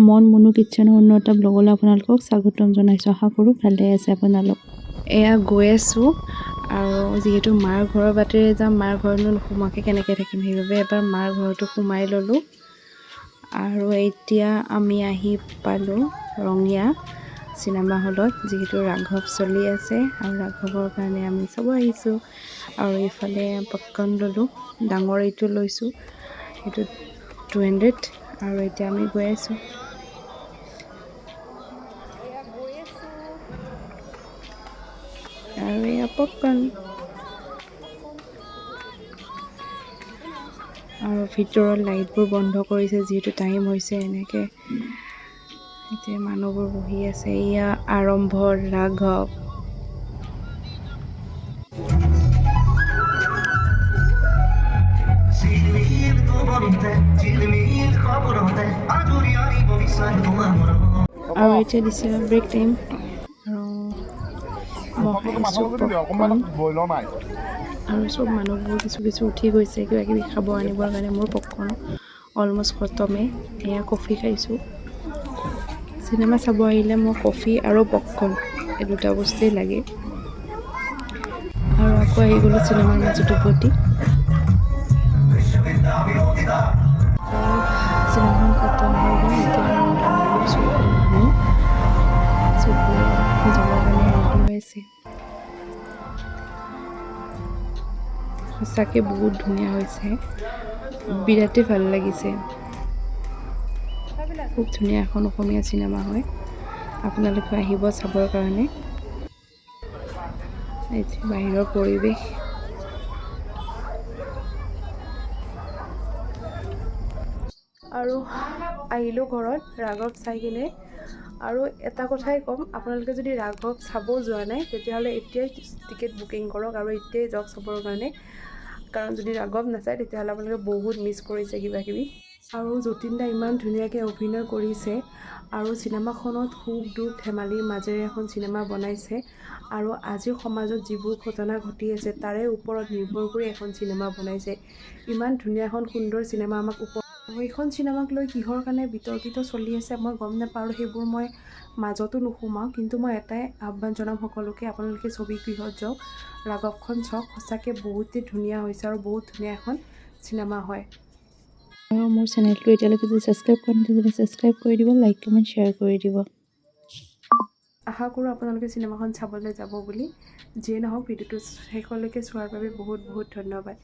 মন মুনু কিটচেনৰ অন্য এটা ব্লগলৈ আপোনালোকক স্বাগতম জনাইছোঁ। আশা কৰোঁ ভালে আছে আপোনালোক। এয়া গৈ আছোঁ আৰু যিহেতু মাৰ ঘৰৰ বাটেৰে যাম, মাৰ ঘৰতনো নোসোমোৱাকৈ কেনেকৈ থাকিম, সেইবাবে এবাৰ মাৰ ঘৰতো সোমাই ল'লোঁ। আৰু এতিয়া আমি আহি পালোঁ ৰঙিয়া চিনেমা হলত, যিহেতু ৰাঘৱ চলি আছে আৰু ৰাঘৱৰ কাৰণে আমি চাব আহিছোঁ। আৰু ইফালে পপকৰ্ণ ল'লোঁ, ডাঙৰ এইটো লৈছোঁ, এইটো 200। আৰু এতিয়া আমি গৈ আছোঁ। আৰু এয়া পপকৰ্ণ। আৰু ভিতৰত লাইটবোৰ বন্ধ কৰিছে, যিহেতু টাইম হৈছে। এনেকৈ এতিয়া মানুহবোৰ বহি আছে। এয়া আৰম্ভ ৰাঘৱ। আৰু এতিয়া দিছে ব্ৰেক টাইম আৰু মই খাইছোঁ পপকৰ্ণ। আৰু চব মানুহবোৰ কিছু কিছু উঠি গৈছে কিবা কিবি খাব আনিবৰ কাৰণে। মোৰ পপকৰ্ণ অলমষ্ট খতমেই। এয়া কফি খাইছোঁ। চিনেমা চাব আহিলে মই কফি আৰু পপকৰ্ণ এই দুটা বস্তুৱেই লাগে। আৰু আকৌ আহি গ'লোঁ চিনেমাৰ মাজত উভতি। আৰু চিনেমাখন খতম হৈ গ'ল। এতিয়া আমি ওলাই মানুহ চবৰে যাবৰ কাৰণে ৰেডি হৈ আছে। সঁচাকৈ বহুত ধুনীয়া হৈছে, বিৰাটেই ভাল লাগিছে। খুব ধুনীয়া এখন অসমীয়া চিনেমা হয়, আপোনালোকেও আহিব চাবৰ কাৰণে। এইটো বাহিৰৰ পৰিৱেশ। আৰু আহিলোঁ ঘৰত ৰাঘৱ চাই কিনে। আৰু এটা কথাই ক'ম, আপোনালোকে যদি ৰাঘৱ চাব যোৱা নাই তেতিয়াহ'লে এতিয়াই টিকেট বুকিং কৰক আৰু এতিয়াই যাওক চাবৰ কাৰণে। কাৰণ যদি ৰাঘৱ নাচায় তেতিয়াহ'লে আপোনালোকে বহুত মিছ কৰিছে কিবা কিবি। আৰু যতীন দা ইমান ধুনীয়াকৈ অভিনয় কৰিছে আৰু চিনেমাখনত সুখ দুখ ধেমালিৰ মাজেৰে এখন চিনেমা বনাইছে। আৰু আজিৰ সমাজত যিবোৰ ঘটনা ঘটি আছে তাৰে ওপৰত নিৰ্ভৰ কৰি এখন চিনেমা বনাইছে। ইমান ধুনীয়া এখন সুন্দৰ চিনেমা আমাক এইখন চিনেমাক লৈ কিহৰ কাৰণে বিতৰ্কিত চলি আছে মই গম নাপাওঁ, আৰু সেইবোৰ মই মাজতো নোসোমাওঁ। কিন্তু মই এটাই আহ্বান জনাম সকলোকে, আপোনালোকে ছবিগৃহত যাওক, ৰাঘৱখন চাওক। সঁচাকৈ বহুতেই ধুনীয়া হৈছে আৰু বহুত ধুনীয়া এখন চিনেমা হয়। আৰু মোৰ চেনেলটো এতিয়ালৈকে যদি ছাবস্ক্ৰাইব কৰা নাই তেতিয়াহ'লে ছাবস্ক্ৰাইব কৰি দিব, লাইক কমেণ্ট শ্বেয়াৰ কৰি দিব। আশা কৰোঁ আপোনালোকে চিনেমাখন চাবলৈ যাব বুলি। যিয়ে নহওক, ভিডিঅ'টো শেষলৈকে চোৱাৰ বাবে বহুত বহুত ধন্যবাদ।